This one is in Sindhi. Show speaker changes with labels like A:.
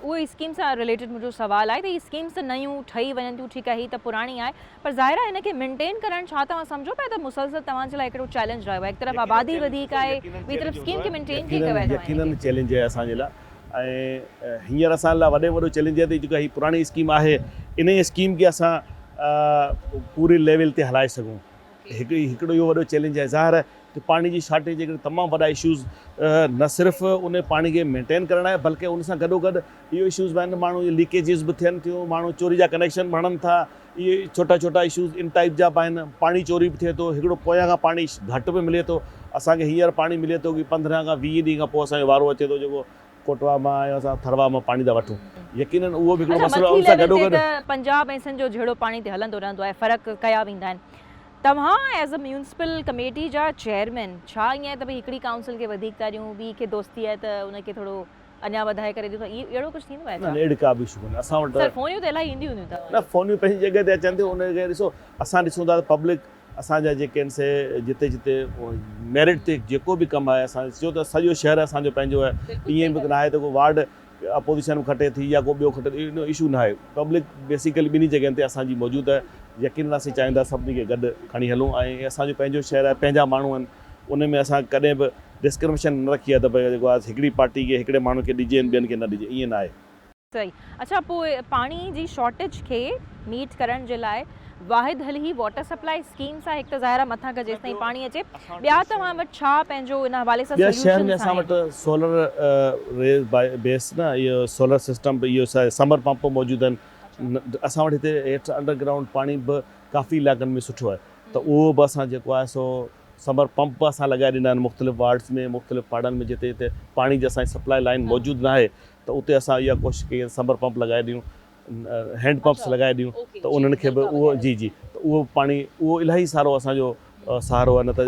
A: اهو ئي اسڪيم سان رليٽيڊ منهنجو سوال آهي ته هي اسڪيمز ته نيون ٺهي وڃن ٿيون ٺيڪ آهي هي ته پراڻي آهي پر ظاهر آهي هن کي مينٽين ڪرڻ ڇا توهان سمجهو پيا ته مسلسل توهان جي لاء هڪڙو چئلينج رهيو آهي هڪ طرف آبادي وڌيڪ آهي ٻي طرف اسڪيم کي مينٽين ڪيئن ڪيو آهي توهان
B: يقينن چئلينج آهي اسان جي لاء ۽ هينئر اسان لاء وڏي ۾ وڏو چئلينج آهي ته جيڪا هي پراڻي اسڪيم آهي انهي اسڪيم کي اسان پوري ليول تي هلائي سگهون هڪ هڪڙو اهو وڏو چئلينج آهي ظاهر آهي ته پاڻي جي شارٽيج جي ڪري تمام وڏا اشوز نه صرف ان پاڻي کي مينٽين ڪرڻ آهي بلڪه ان سان گڏو گڏ اهو اشوز به آهن ماڻهو ليڪيجز به ٿين ٿيون ماڻهو چوري جا ڪنيڪشن به هڻن ٿا اهي ڇوٽا ڇوٽا اشوز ان ٽائپ جا به آهن پاڻي چوري به ٿئي ٿو هڪڙو پويان کان پاڻي گهٽ به ملي ٿو اسان کي هينئر پاڻي ملي ٿو ڪي 15 کان 20 ڏينهن کان پوء اسان جو وارو اچي ٿو جيڪو ڪوٽوا مان ۽ اسان ٿروا مان پاڻي ٿا وٺون يقينن اهو به هڪڙو مسئلو آهي ان سان گڏو گڏ.
A: پنجاب ۽ سنڌ جو جهيڙو پاڻي تي هلندو رهندو آهي فرق ڪيا ويندا آهن توهان ايز ا ميونسپل ڪميٽي جا چيئرمين ڇا ائين آهي ته ڀئي هڪڙي ڪائونسل کي وڌيڪ ٿا ڏيون ٻي کي دوستي آهي ته ان کي ٿورو اڃا وڌائي ڪري ڏيون ٿا اهڙو ڪجهه ٿيندو آهي
B: ڇا؟ نه نه اهڙي ڪا به اشو ڪونهي اسان وٽ
A: سر فونيون ته الاهي اينديون هونديون توهان
B: نه فونيون پنهنجي جڳهه تي اچن ٿيون ان کي ڏسو اسان ڏسون ٿا ته پبلڪ اسان جا جيڪي آهن سي جتي جتي ميرٽ تي جيڪو به ڪم آهي اسان ڏسو ته سڄو شهر اسان جو پنهنجو آهي ائين به ناهي ته ڪو وارڊ اپوزيشن به کٽي ٿي يا ڪو ٻيو کٽي ٿو اهو اشو ناهي پبلڪ بيسيڪلي ٻنهي جڳهين تي اسان جي موجود آهي يقينن اسين چاهيون ٿا سڀني کي گڏ کڻي هلون ۽ اسان جو پنهنجو شهر آهي پنهنجا ماڻهو آهن ان ۾ اسان ڪڏهن به ڊسڪرمنيشن نه رکي آهي ته ڀئي جيڪو آهي هڪڙي پارٽي کي هڪڙي ماڻهو کي ڏجي ۽ ٻين کي نه ڏجي ائين ناهي.
A: صحيح اڇا پوء پاڻي جي شارٽيج کي ميٽ ڪرڻ جي لاء واحد حل هي واٽر سپلائي اسڪيمس آهي هڪ ته ظاهر آهي مٿان کان جيستائين پاڻي اچي ٻيا توهان وٽ ڇا پنهنجو ان حوالي سان
B: ٻيا شهر ۾
A: سوليوشنس
B: اسان
A: آهن؟
B: وٽ سولر ريز بيس نه اهو سولر سسٽم به اهو سمر پمپ موجود آهن اسان وٽ هتي هيٺ انڊر گرائونڊ پاڻي به ڪافي علائقن ۾ سٺو آهي ته اهو به اسان جيڪو آهي سو سمر پمپ به اسان لڳائي ڏنا آهن مختلف وارڊس ۾ مختلف پاڙن ۾ جتي جتي پاڻي جي اسان جي سپلائي لائين موجود ناهي ته اتي اسان اها ڪوشش ڪئي آهي سمر پمپ لڳائي ڏيون هينڊ پمپس لڳائي ڏيون ته انهن کي به اهو جي جي ته اهو پاڻي اهو الاهي سارو اسان جو سهارو آهي نه ته.